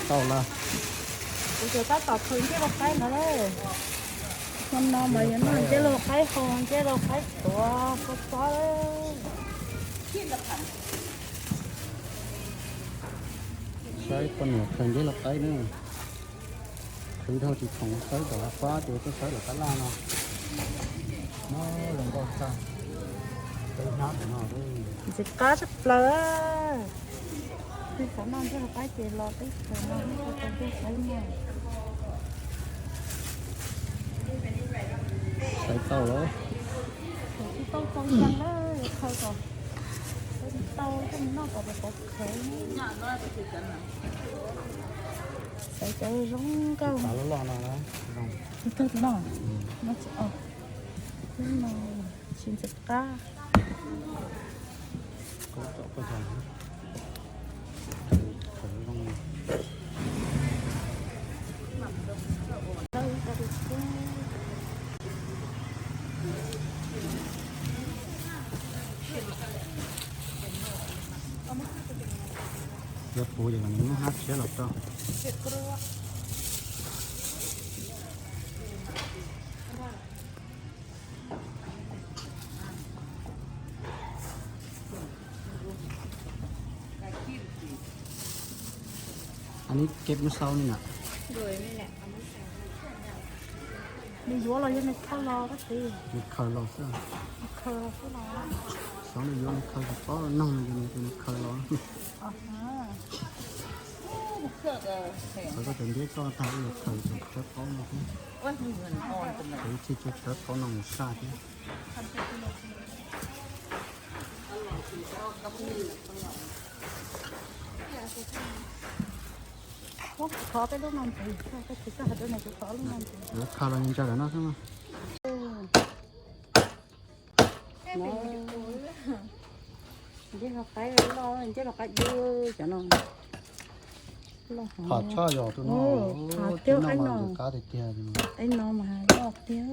Tau lawm. Kuv tseem tab tom khaws ncej lau qaib no lawm. Hmo no mas yuav noj ncej lau qaib hau, ncej lau qaib tuav kua txob. Saib poj niam khaws ncej lau qaib na. Khwv dhau tsis khoom sawv tom hav fab ces tuaj sawv tom tab laj no. No zoo nkauj tshaj. Peb hnab no. Ntxim qab tshaj plaws. Peb xav noj ncej lau qaib ces los teb chaws no teb chaws no. Saib tau los. Tsis tau txaus ntshai lawm, khaws kom tau coj mus noj kom tau khaws. Xaiv cov zoo nkauj. Tus kawg tus no, no tsis, o, no tsis ntxim qab. Yog puv ces nws muab hnab tshiab los rau. Anib keb muab xaub ni na. Nws yuav los yog nws khaws los kab tis? Nws khaws los xwb. Nws khaws los xwb los. Xyov nws yuav nws khaws tsis paub, noog nws ces nws tias nws khaws los. Xav koj cov ntiab coj tag ib los khaws tsis tawv paub no xwb. Tsis tsis tawv paub no mus saj thiab. Thov peb lub no ntxiv, koj tsis koj hais rau nws kuv thov lub no ntxiv. Lawv khaws los ntsa lawm no xwb mas. Ncej lau qaib loj, ncej lau qaib dub cov no. Pham tshaj yog tus no. Pham tiag, qab tiag tiag. Qaib no mas loj tiag.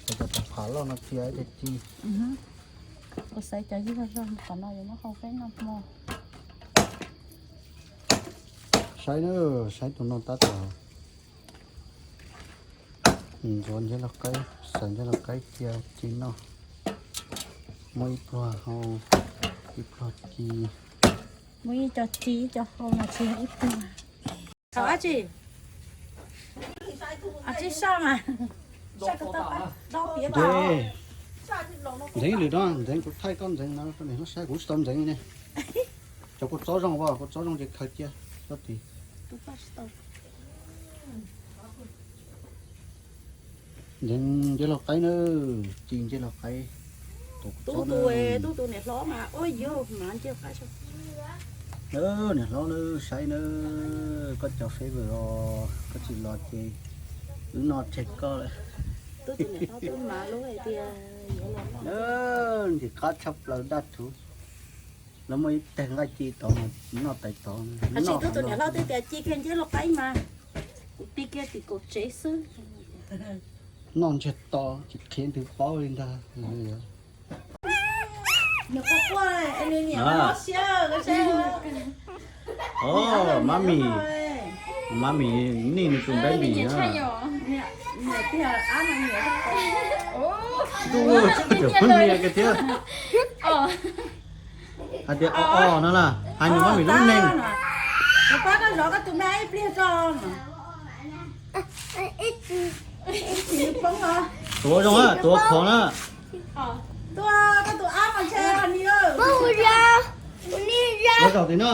Cov pham loj no tiag tiag. Kuv xaiv cov yig zog zog qhov no yuav muab hau peb noj hmo. Saib na, saib tus no tab tom ntxuav ncej lau qaib, xaiv ncej lau qaib cia ci noj. Muab ib pluag hau, ib pluag ci. Muab ib co ci ib co hau no tsis yog ib pluag. Thaum dab tsi? Dab tsi saj mas? Saj ko taw, do piav. Ntxeev lwm no, ntxeev kuv thaij koj ntxeev no rau niam hlob saib, kuv tsis tau ntxeev ne. Cov kua txob zoo as, kua txob zoo ces khaws cia txoj tid. Ntxeev ncej lau qaib na, ci ncej lau qaib. Tub tus, tub tus niam hlob mas ua yog mas ncej lau qaib. Niam hlob na, saib na, koj cov favorite os, koj tsis los ces wb noj tseg koj lawm. Tub tus niam hlob twb mas lub hais tias yuav los noj. Ntxim qab tshaj plaws daj thuv. Lawv muaj ib teg nqaij ci tod, noj tais tod. Tsis, tub tus niam hlob twb tias ci kiag ncej lau qaib mas, kuv ti kiag tim kaum tsev xwb. Noj ntsiag to tsis qhia twg paub li ntag. Nws quaj quaj, nws niam no siab. Mami, mami nij nws tus baby na. Tub, tseem pheej nias kiag thiab. Hais tias o o no na, hais nws mami lub neej. Kuv pab koj zov koj tus me ib pliag tso. Tuav zoo na, tuav khov na. Tuaj, koj tus ab mas ntshe ni. Ua zaum tim no.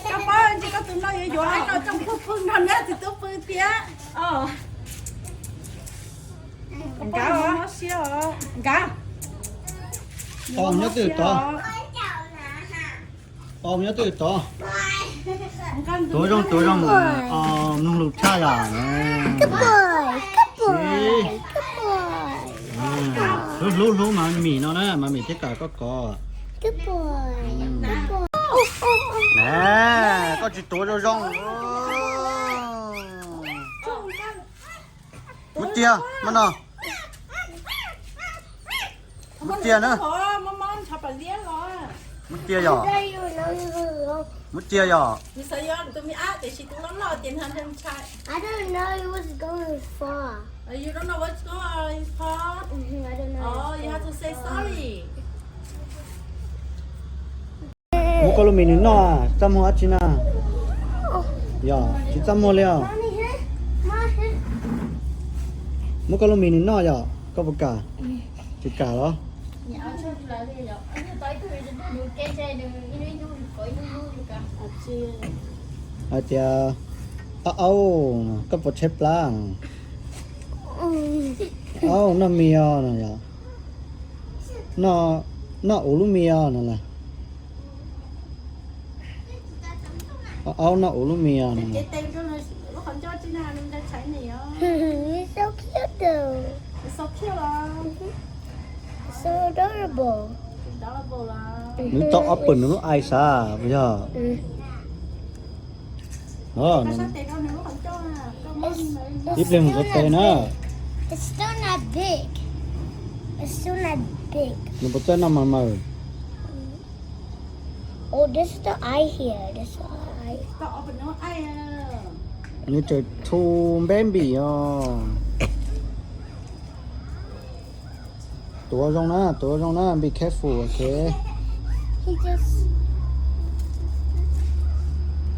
Koj paub ntshe koj tus no yuav yuav hais kom tsoom phooj ywg nrog neb txiv tub pw thiab. Nkad, nkad. Os, nyob twj tod. Os, nyob twj tod. Tuav zoo, tuav zoo. Mloog lus tshaj yom. Hlub hlub hlub mas mim no na, mas mim thiab kam koj kov. Koj tsis tuav zoo zoo. Muab cia, muab no. Muab cia na. Muab cia yom. Kuv cia yog. Nws xav yuav tus me ab tiam sis tus loj loj ces nws ntshai ntshai. I don't know what's going far. You don't know what's going on, Paul? Mhm, I don't know. Oh, you have to say sorry. Muab koj lub mis nws noj, txaj muag dab tsi na? Yog tsis txaj muag li os. Muab koj lub mis nws noj yog koj puas kam? Tsis kam los? Hais tias, aub aub, koj puas tshaib plab? Aub, noj mis os no yog. Noj, noj ua lub mis os no las. Aub, noj ua lub mis os no. He's so cute though. He's so cute, so adorable. Nws tau ob pwm nws lub ais sav puas yog? Ib pliag mus xov tes na. It's still not big. It's still not big. Nws puas txawj noj mas maws? Oh, this is the eye here. This is the eye. Nws tseem too baby os. Tuav zoo na, tuav zoo na, be careful, ok. He just